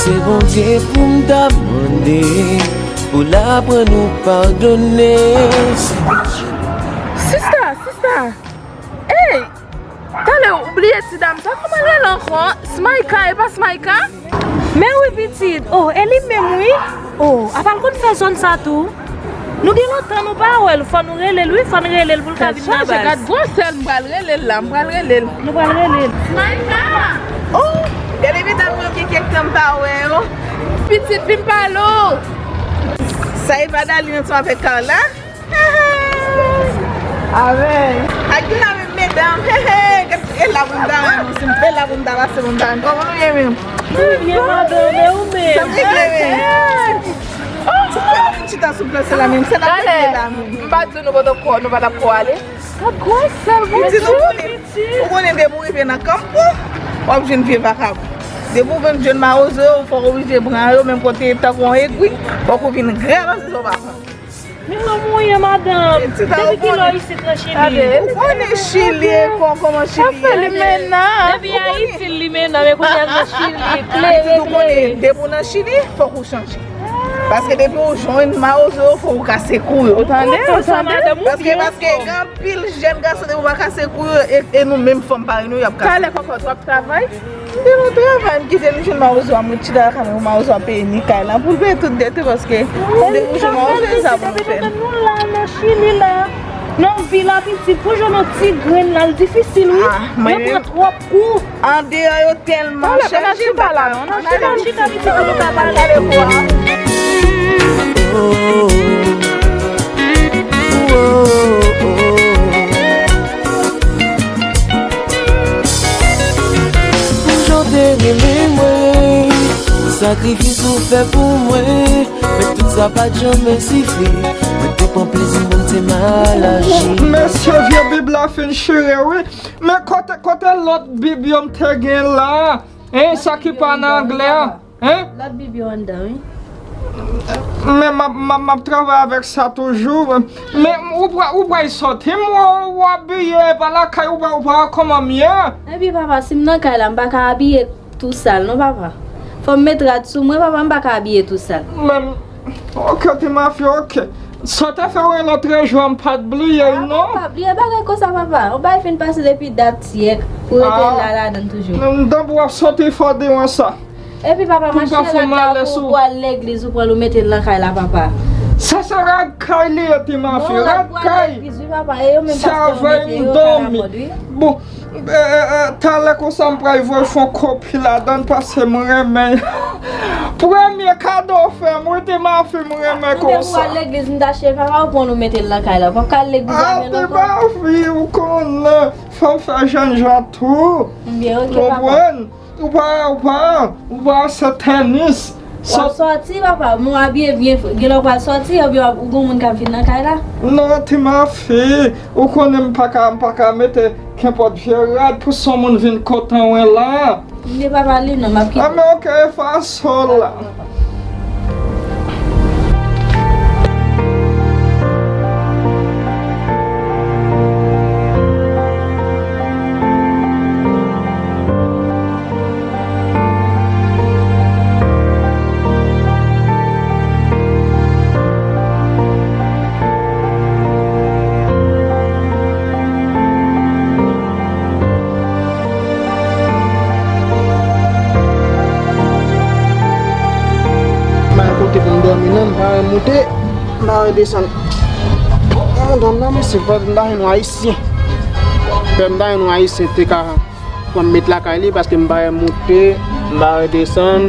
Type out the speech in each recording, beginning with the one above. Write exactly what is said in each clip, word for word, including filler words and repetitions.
Se Bondye pou m ta mande, pou l aprann nou padone. Sista, sista. Ey! Talè ou bliye ti dam sa, kòman l rele ankò? Smayka, e pa Smayka? Men wi pitit. Oh, e li menm wi. Oh, apa l konn fè zòn sa tou? Nou gen lontan nou pa wè l, fò nou rele l wi, fò n rele l pou l ka vin nan baz. Gad gwosè l, m pral rele l la, m pral rele l. Nou pral rele l. Smayka! Oh, gade medam yo gen kèk tan m pa wè yo. Pitit, vin pale w. Sa e Madaline ansanm avèk Carla? Amèn. Ak nou la menm medam. He, he, gad, e la pou m ta wè nou. Si m te la pou m ta pase pou m ta wè nou. Kòman nou ye menm? Byen, madanm, e ou menm? Sa m regle menm. Oh, ti fè nou vin chita sou plas la menm. Se la pou m ye la menm. M pa di nou potoko, nou pa t ap ko ale. Gad gwosè l, Bondye. Ou konnen, ou konnen depi w rive nan kanpo, w ap jwenn vye vakabon. Depi w vin jwenn mawozo, fòk w oblije pran yo, menm kote tankou yon egwi, fòk ou vin grè pase sa w pa pran. Men kòman w ye, madanm? Depi kilè w isit nan Chili? Ou konnen Chili, kò-, kòman Chili ye. Depi Ayiti, limena, men kounye a nan Chili, klere, klere. Depi w nan Chili, fòk ou chanje. Paske depi w jwenn mawozo, fòk ou kase kou yo. Ou tande? Ou tande? Paske, paske gen anpil jèn gason, depi w pa kase kou yo, e, e nou menm fanm parèy nou, y ap kase. Talè, kòkòt, w ap travay? M te nan travay, m kite nou jwenn mawozo a, mwen chita lakay mwen, mawozo a peye ni kay la, pou l peye tout dèt yo, paske depi nou jwenn mawozo, e sa pou nou fè. Depi nou la nan Chili la, nan vi la pitit, pou jwenn yon ti grenn la, l difisil wi. Yo pran twòp kou. Andeyò yo tèlman chanje, m pa ka. Ann al chita pitit pou nou ka pale. Pou jan w te renmen mwen, pou sakrifis ou fè pou mwen, men tout sa pa t janm sifi. Mwen te pran plezi, mwen te mal aji. Mesye, vye Bib la fin chire wi. Men kote, kote lòt Bib yo m te gen la? Hein, sa ki pa nan anglè a? Hein? Lòt Bib yo anndan, wi. Men m ap, m ap, m ap travay avèk sa toujou. Men ou pral, ou pral sòti, m wè w abiye, pa lakay ou, pa, ou pa wè kòman m ye. Epi papa, si m nan kay la, m pa ka abiye tou sal, non, papa. Fò m met rad sou mwen, papa, m pa ka abiye tou sal. Men, ok, ti mafi, ok. Sa w te fè mwen lòtrejou a, m pa t bliye l, non. Ah, papa, bliye bagay konsa, papa. Yon bagay fin pase depi dat syèk. Ou rete la, ladan l toujou. M tanpri w ap sòti fò devan sa. Epi papa, mache rad la pou, pou al legliz, ou pran l ou mete l nan kay la, papa. Sa se rad kay li ye, ti mafi, rad kay. Legliz, wi, papa, e yo menm pastè yo mete yo pa lamòd, wi. Bon, e, e, e, talè konsa m pral voye fè yon kopi ladan l, paske m renmen. Premye kado w fè m, wi, ti mafi, m renmen konsa. Ou te pou al legliz, m t achte l, papa, ou pran l ou mete l nan kay la. Ou p ap ka al legliz avè l ankò. Ah, ti mafi, ou konnen, fò m fè jènjan tou. Byen, ok, papa. Konprann? Ou pa, ou pa, ou pa se tenis. W ap sòti, papa. Mwen abiye byen, genlè w pral sòti, oubyen w ap, ou gon moun k ap vin nan kay la? Non, ti mafi, ou konnen m pa ka, m pa ka mete kenpòt vye rad pou son moun vin kontan wè la. Men papa, li non, m ap kite. Ah, men ok, fason la. M pa gen kote pou m dòmi non, m pa wè moute, m pa wè desann. Mwen dòmi nan, mesye, fò m ta jwenn yon ayisyen. Fò m ta jwenn yon ayisyen te ka pran m met lakay li, paske m pa wè moute, m pa wè desann,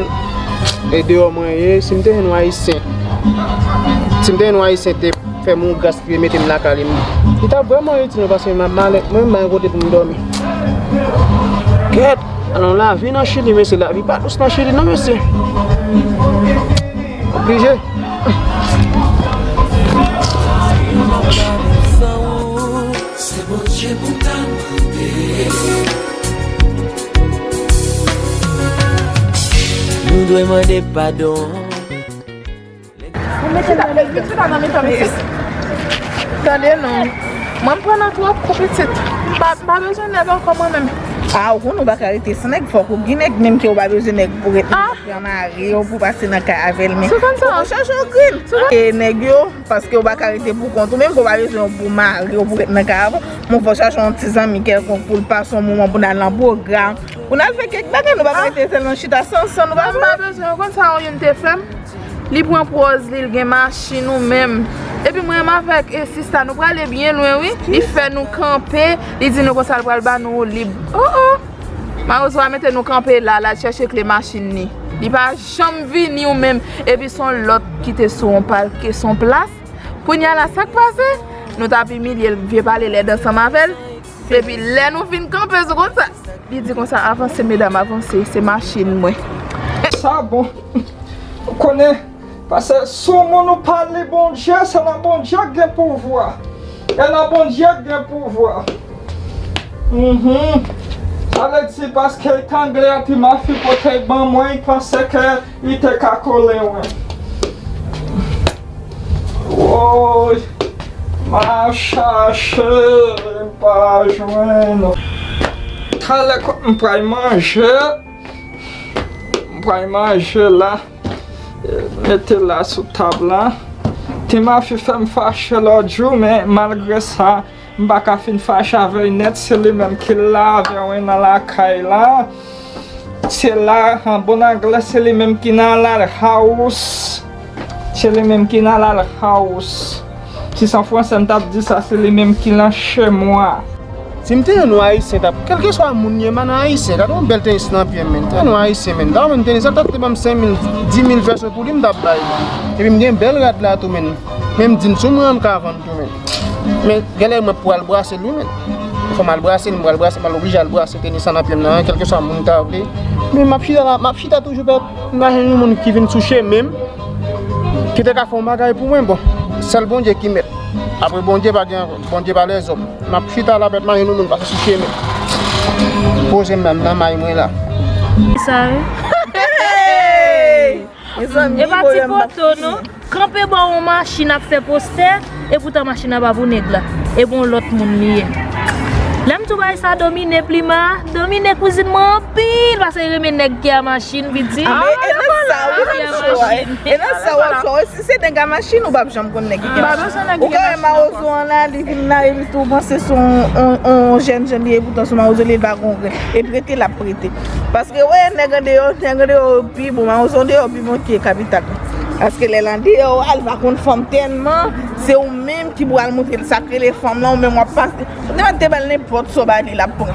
e deyò mwen ye. Si m te jwenn yon ayisyen, si m te jwenn yon ayisyen te fè m yon gras, li mete m lakay li, li t ap vrèman itil mwen, paske m ap malè, mwen menm m pa gen kote pou m dòmi. Kèt, alon, lavi nan Chili, mesye, lavi pa dous nan Chili non, mesye. Oblije. Se Bondye pou ta mande. Nou dwe mande padon. Ou mete la, pitit la nan mitan, mesye. Tande non. Mwen m pran nan twòp kou pitit. M pa, m pa bezwen nèg ankò mwen menm. Ah, ou konn ou pa ka rete san nèg, fòk ou gen nèg, menm ke ou pa bezwen nèg pou ret nan kay, mari w pou pase nan kay avè l, men fòk ou chache yon grenn. E nèg yo, paske ou pa ka rete pou kont ou, menm ke ou pa bezwen yon pou mari w pou ret nan kay avè w, men fòk chache yon ti zanmi kèlkonk pou l pase yon moman pou n al nan pwogram, pou n al fè kèk bagay, nou pa ka rete sèlman chita san, san nou pa bezwen. Mwen pa bezwen, ou konn sa yon youn te fè m? Li pran pòz li, l gen machin ou menm. Epi mwen menm avèk e sista, nou prale byen lwen, wi. Li fè nou kanpe, li di nou konsa l pral ba nou lib. Oh, oh! Mawozo a mete nou kanpe la, l al chèche kle machin li. Li pa janm vini ou menm. Epi se yon lòt ki te sou yon pal, ke se yon plas. Kounye a la, sa k pase? Nou t ap imilye l, vye pale lèd ansanm avè l. Epi lè nou fin kanpe sou konsa, li di konsa, "Avanse, medam, avanse, se machin mwen." Sa bon. Ou konnen, paske si yon moun ou pale Bondye, se nan Bondye k gen pouvwa. E nan Bondye k gen pouvwa. Mhm. Sa vle di, paske etangle a ti mafi pote ban mwen, li panse ke li te ka kole mwen. Woy, m ap chache, m pa jwenn. Talè kòm m pral manje, m pral manje la. Mete la sou tab la. Ti mafi fè m fache lòt jou, men malgre sa, m pa ka fin fache avè l nèt. Se li menm ki la avè mwen nan lakay la. Se la, an bon anglè, se li menm ki nan la house. Se li menm ki nan la house. Si se an fransè m t ap di sa, se li menm ki nan chez moi. Si m te yon Ayisyen, t ap, kèlkeswa moun ye, man, Ayisyen, gade yon bèl tenis nan pye m, men. Te yon Ayisyen, men. Dawman tenis, sa t ap te ban m senk mil, dis mil peso pou li, m t ap bay. Epi m gen bèl rad la tou, men. Men m di n sou mwen an, m ka vann tou, men. Men, genlè mwen pral brase l, wi, men. Fò m al brase l, m pral brase, m al oblije al brase tenis la nan pye m nan, kèlkeswa moun ta vle. Men m ap chita la, m ap chita toujou, pèp. M pa jwenn yon moun ki vin sou chemen m, ki te ka fè yon bagay pou mwen, bon. Sèl Bondye ki mèt. Apre Bondye pa gen ankò, Bondye pa lèzòm. M ap chita la, pèp, m pa jwenn yon moun pase sou chemen. Poze m nan, nan may mwen la. Sa, wi. Mezanmi, e pa ti poto, non. Kanpe bò yon machin ap fè postè, e poutan machin nan pa pou nèg la. E pou yon lòt moun li ye. Lè m tou bay sa domine Plima, domine kouzin mwen anpil, paske li renmen nèg ki a machin, piti. Ah, e nan sa w ap chwa, e nan sa w ap chwa. Si se nèg a machin, ou p ap janm konn nèg ki a machin. Ou ka wè mawozo an la, li vin la, epi tou panse se yon, yon, yon jèn, jèn li ye, poutan se yon mawozo, li pa gon grenn. Epi rete, l ap rete. Paske, wè, nèg andeyò, nèg andeyò yo pi bon, mawozo andeyò pi bon ke kapital la. Paske lè l andeyò a, li pa konn fanm tèlman, se ou menm ki pou al montre l sa k rele fanm lan, ou menm w ap pase. Ou te mèt te ba l nenpòt sa w ba li, l ap pran.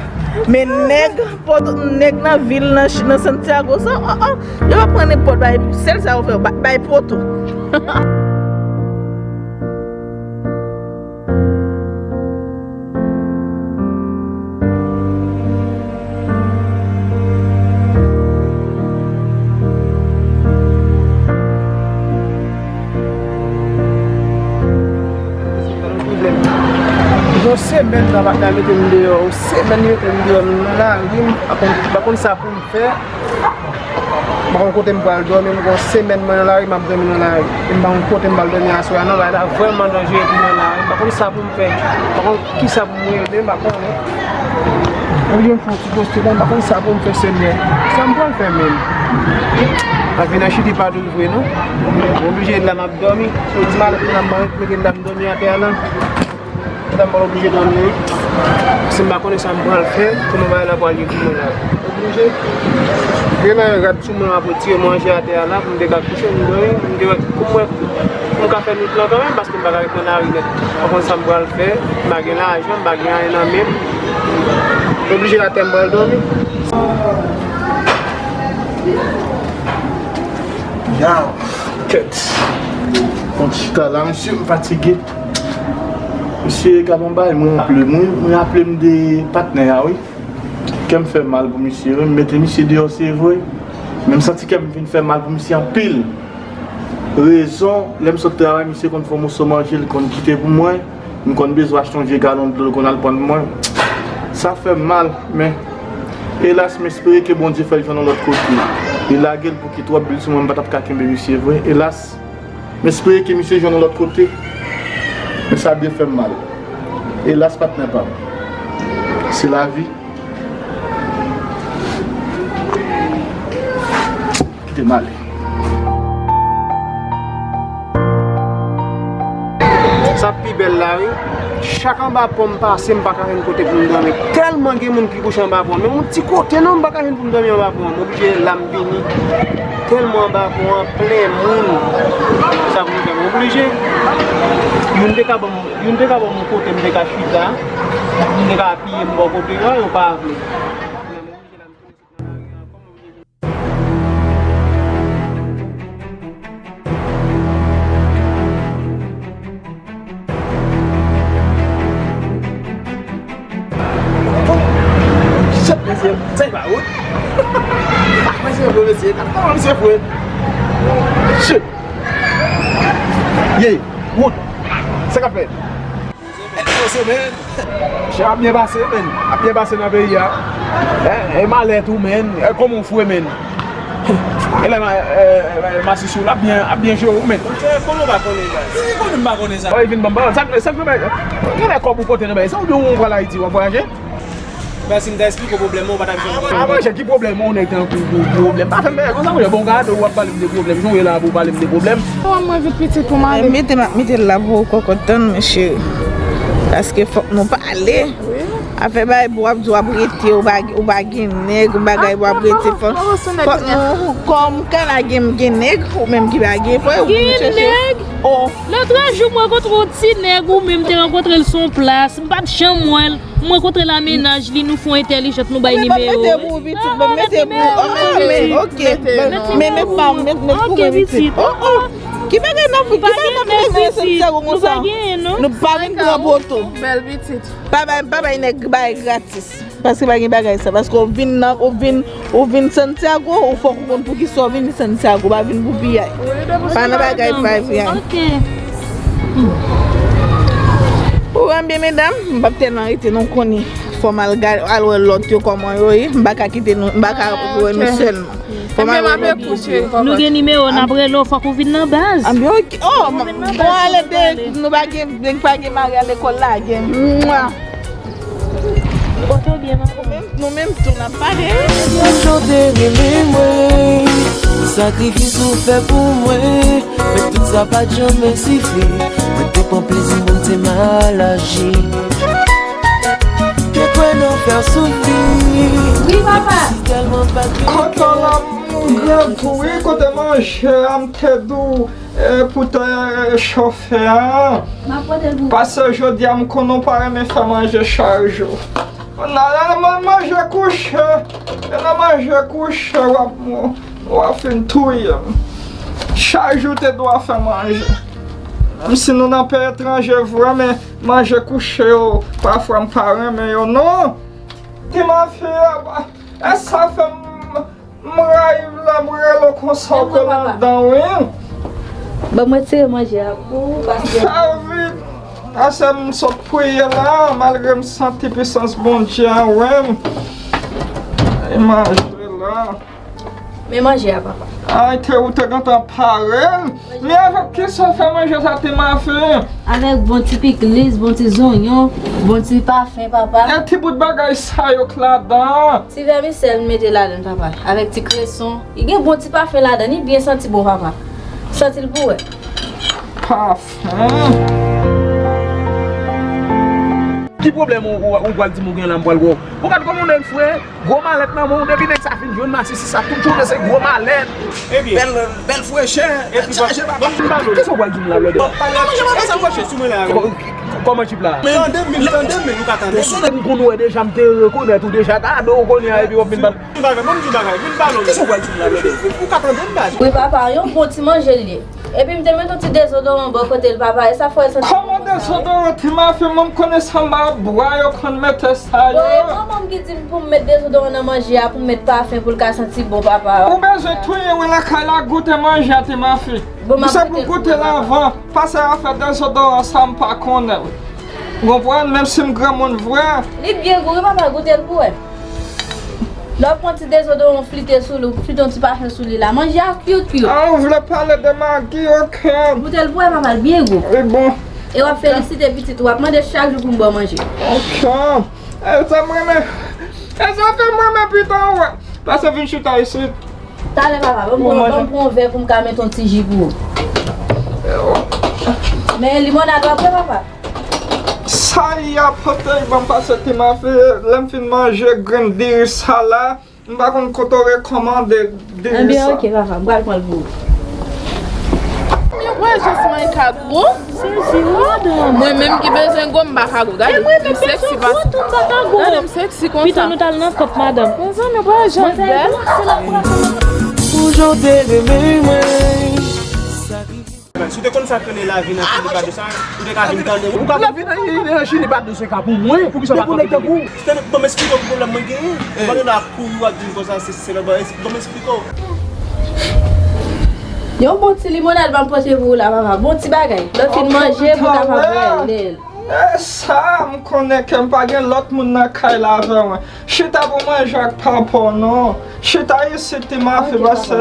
Men nèg, pòt, nèg nan vil, nan, nan Santiago, sa, oh, oh, yo pa pran nenpòt bagay, sèl sa yo fè, ba-, bay poto. Yon semèn nan, patnè mete m deyò. Yon semèn li mete m deyò. M nan lari, m pa konn, m pa konn sa pou m fè. M pa konn kote m pral dòmi, m gen yon semèn mwen nan lari, m ap dòmi nan lari. E m pa konn kote m pral dòmi aswè a non, bagay la vrèman danjere pou mwen la. M pa konn sa pou m fè, m pa konn kisa pou m rele, m pa konnen. Mwen vin fè yon ti poste la, m pa konn sa pou m fè, Senyè. Sa m pral fè menm? M ap vin nan Chili pa doul vre non. Mwen oblije la m ap dòmi. Sou ti malèt la m mete la m dòmi atè a la. Sa m pral oblije dòmi wi. Si m pa konnen sa m pral fè, kòman bagay la pral ye pou mwen la. Oblije. Gen nan rad sou mwen, m ap retire manje atè a la pou m te ka kouche, m dòmi, m te wè, pou mwen, pou m ka fè nwit lan kanmenm, paske m pa ka ret nan lari nèt. M pa konn sa m pral fè, m pa gen lajan, m pa gen anyen nan men m. Oblije atè m pral dòmi. Yaw, kèt. Mwen chita la, mesye, m fatige. Mesye, gade yon bagay, mwen raple, mwen, mwen raple m de patnè a, wi. Kè m fè mal pou misye, wi. M mete misye deyò, se vre. Men m santi kè m vin fè mal pou misye anpil. Rezon, lè m sot travay, misye konn fè yon moso manje, li konn kite pou mwen. M konn bezwen achte yon vye galon dlo, l konn al pran pou mwen. Sa fè m mal, men elas, m espere ke Bondye fè l jwenn yon lòt kote. Li lage l pou ki twòp bil sou mwen, m pa t ap ka kenbe misye vre. Elas, m espere ke misye jwenn yon lòt kote. Men sa byen fè m mal. Elas, patnè pa m. Se lavi. Sa pi bèl la, wi. Chak anba pon m pase, m pa ka jwenn kote pou m dòmi. Tèlman gen moun ki kouche anba pon an. Menm yon ti kote non, m pa ka jwenn pou m dòmi anba pon an. M oblije la m vini. Tèlman anba pon an plen moun. Sa pou m fè, m oblije. Youn te ka ban m, youn te ka ban m yon kote m te ka chita. Youn te ka apiye m bò kote a, yo pa vle. Shit, mesye, sa e pa wout. Mesye, gwo mesye, kòman misye fwe? Shit. Ye, wout. Sa k ap fèt? Poze, men. Chè ap byen pase, men. Ap byen pase nan peyi a. E, e malè tou, men. E kòman w fwe, men? E lè ma, e, e, masisi w la ap byen, ap byen jere w, men. Monchè, kòman w pa konnen sa? Si konnen m pa konnen sa. Wi, vin ban m pawòl. Sa, sa, sa, gen lè kòb ou pote nan bagay. Sa ou di w pral Ayiti, w ap vwayaje? Mèsi, m ta esplike w pwoblèm mwen, ou pa t ap janm konprann. A, monchè, ki pwoblèm ou nèg tankou ou, pwoblèm? Pa fè m bagay konsa, monchè. Bon, gade, w ap pale m de pwoblèm. Jan w ye la pou w pale m de pwoblèm. Mwen, mwen vit pitit pou m ale. Mete m ap mete l la pou ou kòkòt tann, men cheri. Paske fòk nou pale. Afè bagay pou w ap di w ap rete, ou pa, ou pa gen nèg, bagay pou w ap rete, fòk, fòk nou, kòm ka lage m gen nèg, ou menm ki pa gen, fò ou vin chèche. Gen nèg? Oh. Lòt jou, m rankontre yon ti nèg, ou menm te rankontre l sou yon plas, m pa t janm wè l. M rankontre l a mennaj li, nou fè yon entèlijant, nou bay nimewo. Ban m mete pou ou, pitit, ban m mete pou ou. Oh, men, ok. Men, men, pa, men, men, pou mwen, pitit. Oh, oh. Ki bagay n ap, ki bagay n ap leve Santiago konsa? Nou pa vin pran poto. Bèl pitit. Pa bay, pa bay nèg bagay gratis. Paske pa gen bagay sa. Paske ou vin nan, ou vin, ou vin Santiago, ou fòk ou konn poukisa ou vin Santiago. Pa vin pou piyay. Pa nan bagay pa piyay. Ok. Ou renmen byen, medam? M p ap tèlman rete, non, konnen. Fò m al gad, al wè lòt yo kòman yo ye. M pa ka kite nou, m pa ka wè nou sèlman. Fò m al wè lòt yo. Nou gen nimewo, n ap rele w, fòk ou vin nan baz. Anbyen, ok. Oh, bon, ale de, nou pa gen, nou pa gen mari a lekòl la, gen. Mwa. Poto byen, manman. Nou menm, nou menm tou, n ap pale. Yo chante renmen mwen, sakrifis ou fè pou mwen, men tout sa pa t janm sifi. Mwen te pran plezi, mwen te mal aji. Te kwè nan fè w soufri. Wi, papa. Mèsi tèlman pa t. Kote lanmou grangou, wi, kote manje a, m te di w, e, pou te chofe a. M ap pote l pou ou. Paske jodi a, m konnen w pa renmen fè manje chak jou. Nan, nan, nan manje kouche, e nan manje kouche, w ap, w ap fin touye m. Chak jou te dwe fè manje. Menm si nou nan peyi etranje vre, men manje kouche yo, pafwa m pa renmen yo, non. Ti mafi a, e sa fè m, m rayi lè m rele w konsa, w kole anndan, wi. Ban mwen retire manje a pou ou, paske. Sa vit. Ase m sot priye la, malgre m santi pisans Bondye a wè m. E manje la. Men manje a, papa. Ay, te, ou te gentan pare l. Men avèk kisa w fè manje sa, ti mafi? Avèk bon ti pikliz, bon ti zonyon, bon ti pafen, papa. E ti bout bagay sa yo k ladan? Ti vèmisèl m mete ladan l, papa. Avèk ti kreson. Li gen bon ti pafen ladan l, li byen santi bon, papa. Santi l pou wè. Pafen. Ki pwoblèm ou, ou, ou pral di m ou gen la, m pral wè w? Ou gad kòman w nèg fre, gwo malèt nan men w, depi nèg sa fin jwenn masisi sa, tout jounen se gwo malèt. Ebyen. Bèl, bèl frechè, tèt chaje, papa. Kisa w pral di m la, blòdè? Kòman jip la? Tande m, tande m, ou ka tande m. Ou se nèg m konn wè deja, m te rekonèt ou deja, ta do w kounye a, epi w ap vin pale. Vin bagay, ban m di bagay, vin pale w. Kisa w pral di m la, blòdè? Ou ka tande m, baz. Wi, papa, yon bon ti manje l ye. Epi m te met yon ti dezodoran bò kote l, papa, e sa fè l santi bon konsa, wi. Kòman dezodoran, ti mafi, mwen m konnen se anba bwa yo konn mete sa yo. Bon, e manman m ki di m pou m met dezodoran nan manje a, pou m met pafen pou l ka santi bon, papa. Ou bezwen touye mwen lakay la, goute manje a, ti mafi. Bon, m ap goute l pou ou, papa. Se pou goute l avan, pase afè dezodoran sa m pa konnen. Ou konprann, menm si m granmoun vre. Li byen gou, wi, papa, goute l pou wè. Lè w pran ti dezodoran, w flite sou li, w flite yon ti pafen sou li la. Manje a cute, cute. Ah, ou vle pale de Maggi, ok. Goute l pou wè, papa, l byen gou. Wi, bon. E w ap felisite pitit ou, w ap mande chak jou pou m ba w manje. Ok. E sa m renmen. E sa fè m renmen pitit ou, wè. Pase vin chita isit. Talè, papa, ban m pran, ban m pran yon vè pou m ka mete yon ti ji pou ou. Men limonad w ap bwè, papa? Sa y ap pote ban m pase ti mafe, lè m fin manje grenn diri sa la, m pa konn kote w rekòmande diri sa. Ebyen, oke, papa, m pral pran l pou ou. Yo wè jis mwen ka gwo. Sezi, madanm. Mwen menm ki bezwen gwo, m pa ka gwo. Gade, m seksi pase. Gade, m seksi konsa. Pito nou t al nan kòp, madanm. Mezanmi, wè jan l bèl. Toujou te renmen mwen. Si w te konn sa k rele lavi nan Chili Bado sa, ou te ka vin tande. Ou ka lavi nan, nan Chili Bado se ka pou mwen. Poukisa w pa kanpe tankou w? Bon, m esplike w ki pwoblèm mwen genyen. Pandan w ap kouri, w ap di m konsa, se, se lè, bon, es-, bon, m esplike w. Yon bon ti limonad ban m pote pou ou la, papa. Bon ti bagay. Lè w fin manje, pou w kapab wè l. E sa, m konnen ke m pa gen lòt moun nan kay la avè mwen. Chita pou manje ak papa w non. Chita isit, ti mafe, pase.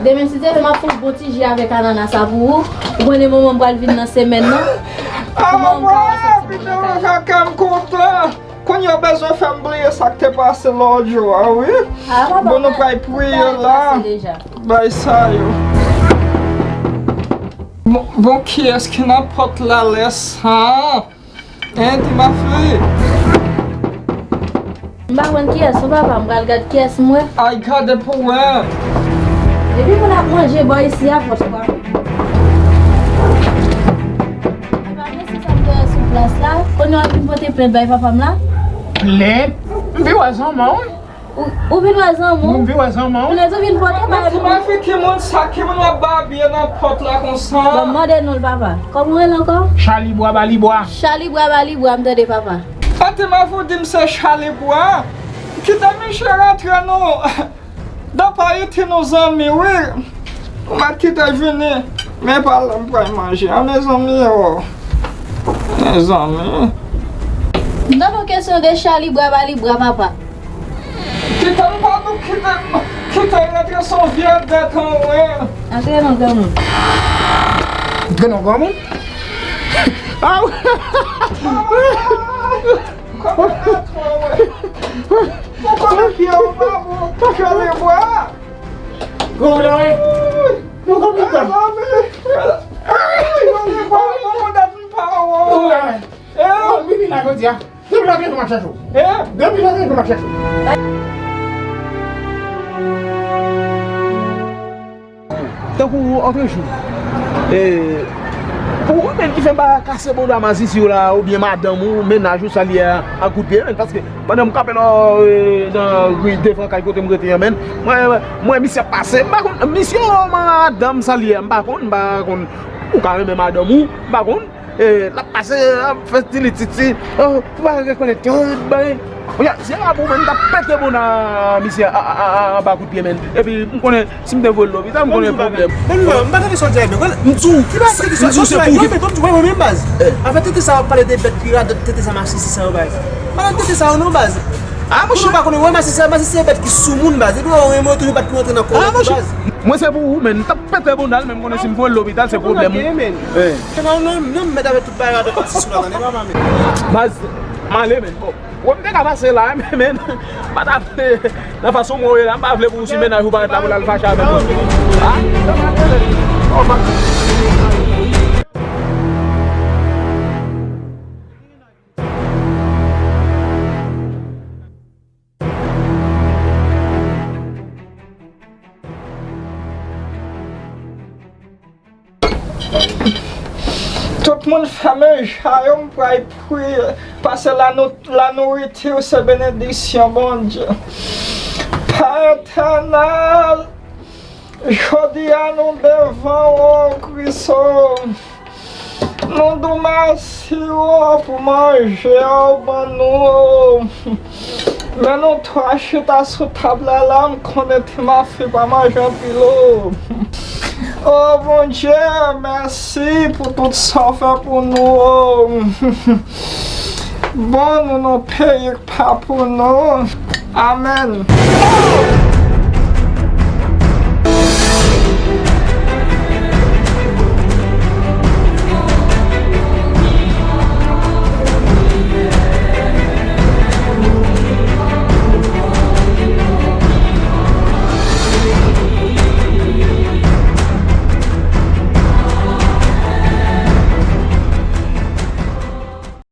Demen, si Dye vle, m ap fè yon bon ti ji avèk anana sa pou ou. Ou konnen manman m pral vin nan semèn nan. Pou manman m ka wè santi bon nan kay la. Kaka m kontan. Kounye a w bezwen fè m bliye sa k te pase lòt jou a, wi. Bon, nou pral priye la. Bay sa yo. Bon, bon, kiyès ki nan pòt la lè sa? Hein, ti mafe? M pa konn kiyès, non, papa, m pral gad kiyès m wè. Ay, gade pou wè. Depi moun ap manje bò isi a, fò se pa. Papa, mèsi sa m te wè sou plas la. Kounye a w ap vin pote plent bay papa m la? Plent? M vin wè zanmi w. Ou, ou vin wè zanmi w? Mwen vin wè zanmi w. Ou nèt ou vin pote bay nou. Ti mafe, ki moun sa, ki moun w ap babye nan pòt la konsa? Bon, mande non l, papa. Kòman w rele ankò? Chalibwa Balibwa. Chalibwa Balibwa, m tande, papa. Ti mafe, ou di m se Chalibwa? Kite misye rantre non. Dapa iti nou zanmi, wi. Ou mèt kite vini. Men pa la m pral manje a, mezanmi, o. Mezanmi. M tande yon kesyon de Chalibwa Balibwa, papa. Kite m pa nou kite, kite rantre son vye dèt an mwen. Antre non, granmoun. Antre non, granmoun. Aw. Kòman atò wè? Ou konnen pye ou pa bon, kale bwa. Gwo la, wi. Nou konpli pa. Ay, mezanmi. Ay, mezanmi, pa bon, dat m pa wè. Gwo la, wi. Eh. Ou vini la jodi a. Depi lè w te jwenn m ap chèche w. Eh. Depi lè w te jwenn m ap chèche w. Tankou Antrejou. E, pou ou menm ki fè m pa kase bouda mazisye w la, oubyen madanm ou, mennaj ou, sa l ye a, a kout pye, menn, paske pandan m kanpe nan, e, nan ri Defrankay kote m rete an, menn, mwen, mwen, misye ap pase, m pa konn, misye ou madanm, sa l ye a, m pa konn, m pa konn, ou ka renmen madanm ou, m pa konn. E, l ap pase, l ap fè ti li titi. O, ou pa rekonèt yo, bay. Oya, si se pa pou mwen, m t ap pete bouda misye a, a, a, a, anba kout pye, menn. Epi, m konnen, si m te voye l lopital, m konnen pwoblèm. Bon, m pa tande sa w di a byen. M di w, ki baz tete sa w di a? Yo, men, bon, m di w, mwen menm, baz. Afè tete sa w ap pale de bèt ki radòt, tete sa masisi sa yo, baz. M pa nan tete sa yo non, baz. A, monchè. Ou pa konnen, wè, masisi, masisi se bèt ki sou moun, baz. Epi, wè, ou renmen yo toujou bat pou rantre nan kò w, baz. Mwen se pou ou, menn. M t ap pete bouda l, men m konnen si m voye l lopital, se pwoblèm ou. Eh. Non, non, non, m mèt avè tout bagay la, dòk, si sou la, tande, papa, men. Baz, m ale, men. Bon, wè m te ka pase la, men, men, m pa ta vle, nan fason mwen ye la, m pa vle pou si mennaj ou parèt la, pou l al fache avèk mwen. Ah, m ale, men. Oh, m ap Tout moun fèmen je yo, m pral priye, paske lanou-, lanouriti se benediksyon Bondye. Pè etènèl, jodi a nou devan ou, Kris, o. Nou di w mèsi, o, pou manje a w ban nou, o. Men nou twa chita sou tab la, la, m konnen ti mafi pa manje anpil, o. O Bondye, mèsi pou tout sa w fè pou nou, o. Bon, nou nan peyi k pa pou nou. Amèn.